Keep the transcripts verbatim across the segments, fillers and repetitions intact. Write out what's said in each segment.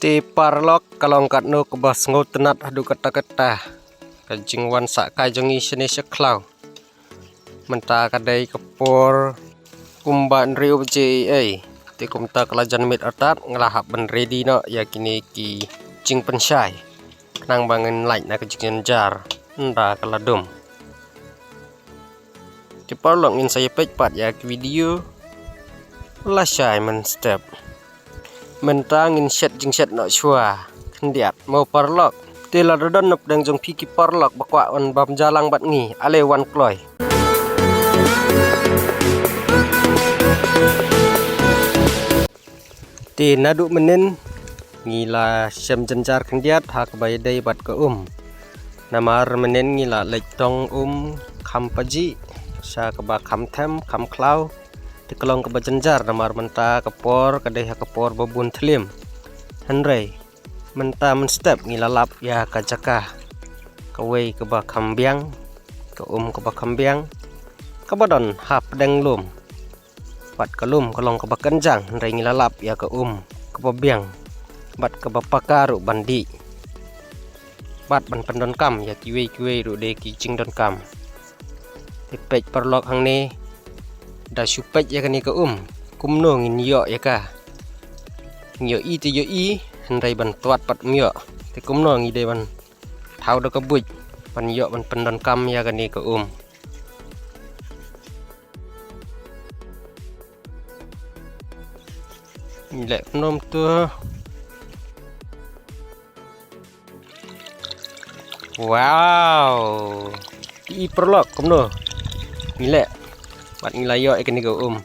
Te paralok, ka long katno kaba sngewtynnat haduh katta katta ka jingwan sah kai jong ngi shane sha khlaw. Mynta ka dei ka por kumba hynriew baje ei ei. Te kumta ka la jan miet artat, nga la hap ban ready noh ïa kine ki jingpynshai khnang ba ngin lait na ka jingjynjar ynda ka la dum. Te paralok, ngin sa ïa peit pat ïa ki video lashai mynstep. Mynta ngin shet jingshet noh shuwa khyndiat mo paralok. Te lada don na pdeng jong phi ki paralok ba kwah wan bam ja lang bad ngi, ale wan kloi. Te naduh mynnin ngi la shem jynjar khyndiat ha kaba ïadei bad ka um. Namar mynnin ngi la leit tong um kham pajih sha kaba kham them kham khlaw. Te ka long kaba jynjar namar mynta ka por ka dei ha ka por ba bun thlim. Hynrei mynta mynstep ngi la lap ïa ka jaka kawei kaba kham biang, ka um kaba kham biang, kaba don hapdeng lum. Bad ka lum ka long kaba kynjang, hynrei ngi la lap ïa ka um kaba biang bad kaba paka ruh ban dih bad ban pyndonkam ïa kiwei kiwei ruh de ki jingdonkam. Te peit paralok hangne, da shu peit ïa kane ka um, kumno ngin ïoh ïa ka? Ngin ïohi te ïohi, hynrei ban twat pat ym ïoh. Te kumno ngi dei ban thaw da ka buit ban ïoh ban pyndonkam ïa kane ka um? Leh kumno to. Wow. Te paralok kumno? Ngi leh. Bad ngi la ïoh ïa kane ka um.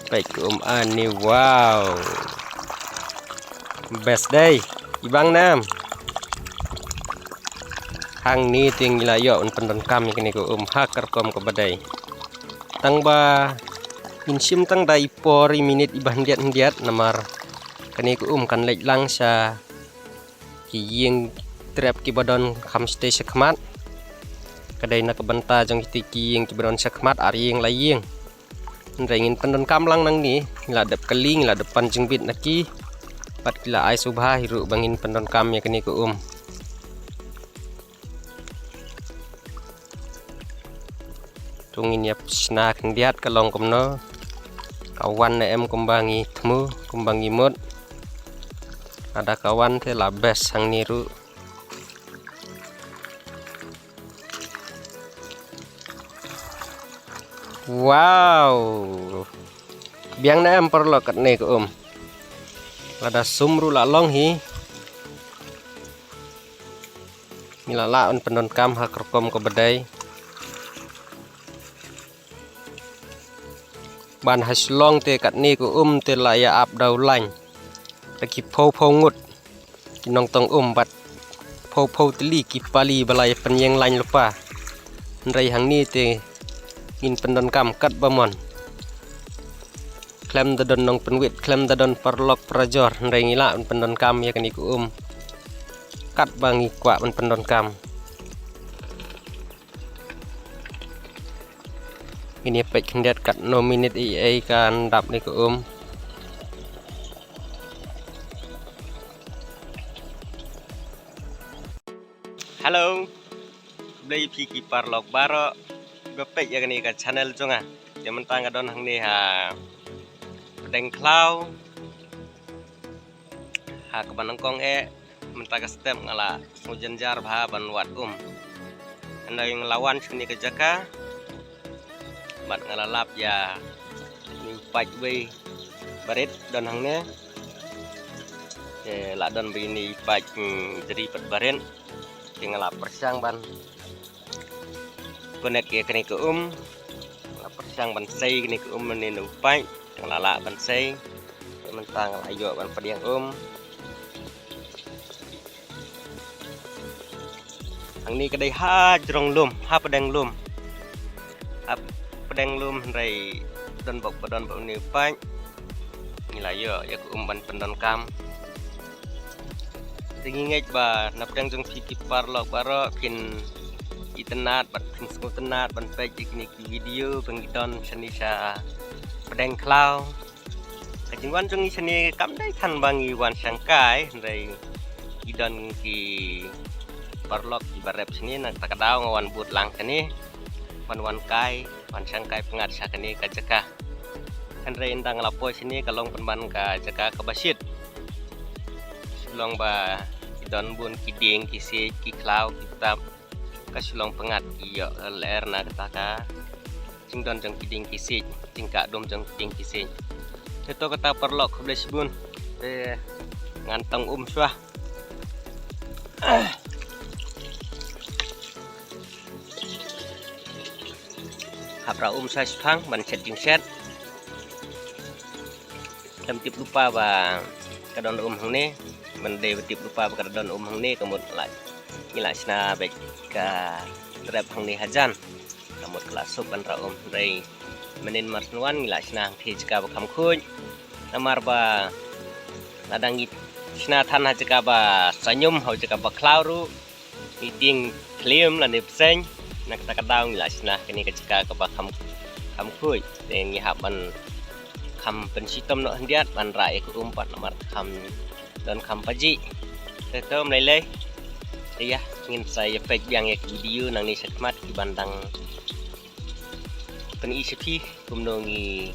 Peit ka um ani, wow. Best dei. I bang nam. Hangne te ngi la ïoh ban pyndonkam ïa kane ka um ha ka rukom kaba dei. Tang ba ngin shim tang da i por i minit iba khyndiat khyndiat namar kane ka um kan leit lang sha ki ïing trep kiba don kham shatei sha khmat. Ka dei na ka bynta jong kiti ki ïing kiba don sha khmat, ar ïing lai ïing. Hynrei ngin pyndonkam lang nangne, ngi la dep kylli, ngi la dep pan jingbit na ki. Bad ki la ai sngewbha hi ruh ba ngin pyndonkam ïa kane ka um. To ngin ïa shna khyndiat ka long kumno. Ka wan ne em kumba ngi thmu, kumba ngi mut. Lada ka wan te la best hangne ruh. Wow. Biang ne em paralok katne ka um. Lada sum ruh la long hi. Ngi la lah ban pyndonkam ha ka rukom kaba dei. Ban ha Shillong te katne ka um te la ïa ap da u lain. Da ki phew phew ngut ki nongtong um bad phew phew tylli ki pali ba la ïa pynïeng lain lypa. Hynrei hangne te ngin pyndonkam katba mon. Khlem da don nongpynwit, khlem da don paralok parajor, hynrei ngi lah ban pyndonkam ïa kane ka um katba ngi kwah ban pyndonkam. Ngin ïa peit khyndiat katno minit ei ei kan dap ne ka um. Hello. Khublei phi ki paralok baroh ba peit ïa kane ka channel jong nga. Te mynta nga don hangne ha pdeng khlaw, ha kaba nyngkong eh. Mynta ka step nga la sngewjynjar bha ban wad um. Hynrei nga la wan shane ka jaka bad nga la lap ïa une u paip wei barit don hangne. Te la don ba ine i paip, mm, jri pat barit. Te nga la pyrshang ban connect ïa kane ka um. Nga la pyrshang ban sei kane ka um ne u paip. Nga la lah ban sei. Te mynta nga la ïoh ban pdiang um. Hangne ka dei ha jrong lum, ha pdeng lum. Ha pdeng lum hynrei don bok ba don bok une u paip. Ngi la ïoh ïa ka um ban pyndonkam. Te ngi ngeit ba na pdeng jong phi ki paralok baroh phin itynnad bad phin sngewtynnad ban peit ïa kine ki video ba ngi don shane sha pdeng khlaw. Ka jingwan jong ngi shane kam dei than ba ngi wan shang kai, hynrei ki don ki paralok kiba rep shane, na kata ka daw nga wan bud lang shane, wan wan kai, wan shang kai pyngngad sha kane ka jaka. Hynrei ynda nga la poi shane ka long pynban ka jaka kaba shit. Shu long ba ki don bun ki dieng ki siej, ki khlaw ki btap. Ka shu long pyngngad ki ïoh lyer na kata ka jingdon jong ki dieng ki siej, jingkah dum jong ki dieng ki siej. Te to kata paralok, khublei shibun. Te ngan tong um shuwa. Hap rah um shuwa shiphang ban shet jingshet. Khlem tip lypa ba ka don um hangne, ban dei ba tip lypa ba ka don um hangne, ka mut la, ngi la shna beit ka trep hangne hajan. Ka mut ka la suk ban rah um, hynrei mynnin mar shu wan ngi la shna hangthie jaka ba kham khuid. Namar ba lada ngi shna than ha jaka ba saiñum, ha jaka ba khlaw ruh, ngi tieng khlem lane bseiñ, na kata ka daw ngi la shna kane ka jaka kaba kham, kham khuid. Te ngi hap ban kham pynshitom noh khyndiat ban rah ïa ka um pat namar kham don kham pajih. Te to, ym lei lei. Te ïa, ngin sa ïa peit biang ïa ka video nangne shakhmat, ki ban dang pyni sha phi kumno ngi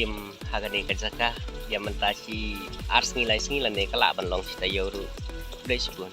im ha kane ka jaka. Ïa mynta shi ar sngi lai sngi lane ka lah ban long shi taïew ruh. Khublei shibun.